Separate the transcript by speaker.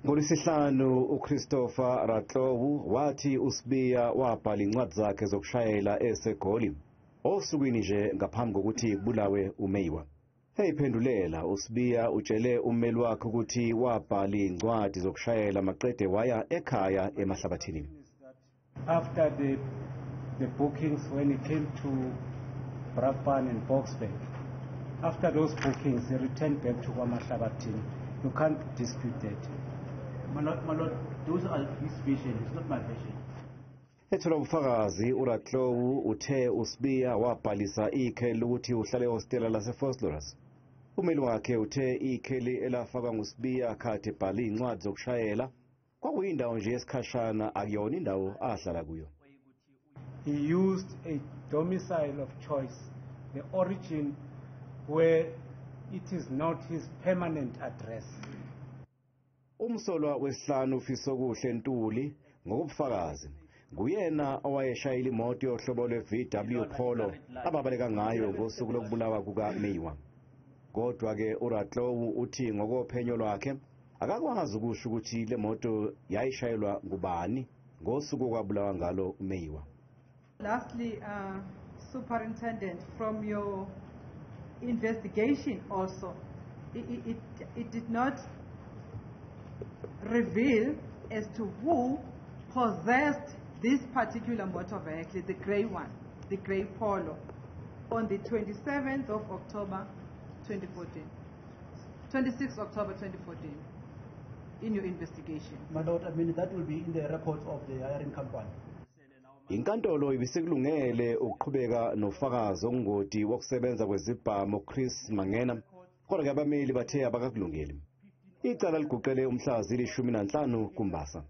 Speaker 1: NgoLwesihlanu uChristopher Ratlou wathi uSibiya wabhala incwadi zakhe zokushayela eseGoli osukwini nje ngaphambi kokuthi kubulawe uMeyiwa. Eyiphendulela uSibiya utshele ummeli wakhe ukuthi wabhala incwadi zokushayela maqede waya ekhaya eMahlabathini.
Speaker 2: After the bookings, when he came to Brakpan and Boksburg, after those bookings, he returned back to KwaMahlabathini. You can't dispute that.
Speaker 3: My lord, those are his version, it's not my version.
Speaker 1: Ethula ubufakazi uRatlou uthe uSibiya wabhalisa ikheli ukuthi uhlale ehostela laseVosloorus. Umeli wakhe uthe ikheli elafakwa nguSibiya khathi ebhala incwadi zokushayela kwakuyindawo nje yesikhashana, akuyona indawo ahlala kuyo.
Speaker 2: He used a domicile of choice, the origin where it is not his permanent address.
Speaker 1: Umsolwa wesihlanu uFisokuhle Ntuli ngokubufakazi nguyena owayeshayela imoto yohlobo lwe-VW Polo ababaleka ngayo ngosuku lokubulawa kukaMeyiwa. Kodwa-ke uRatlou uthi ngokophenyo lwakhe akakwazi ukusho ukuthi le moto yayishayelwa ngubani ngosuku okwabulawa ngalo uMeyiwa.
Speaker 4: Lastly, Superintendent, from your investigation also, it did not reveal as to who possessed this particular motor vehicle, the grey one, the grey Polo, on the 27th of October 2014, 26 October 2014, in your investigation.
Speaker 3: My lord, I mean, that will be in the records of the hiring company.
Speaker 1: Inkantolo ibisikulungele ukuqhubeka nofakazi ongoti wokusebenza kwezibhamu Chris Mangena, kodwa-ke abameli bathe abakakulungeli. Icala liguqele umhla zili-15 kuMbasa.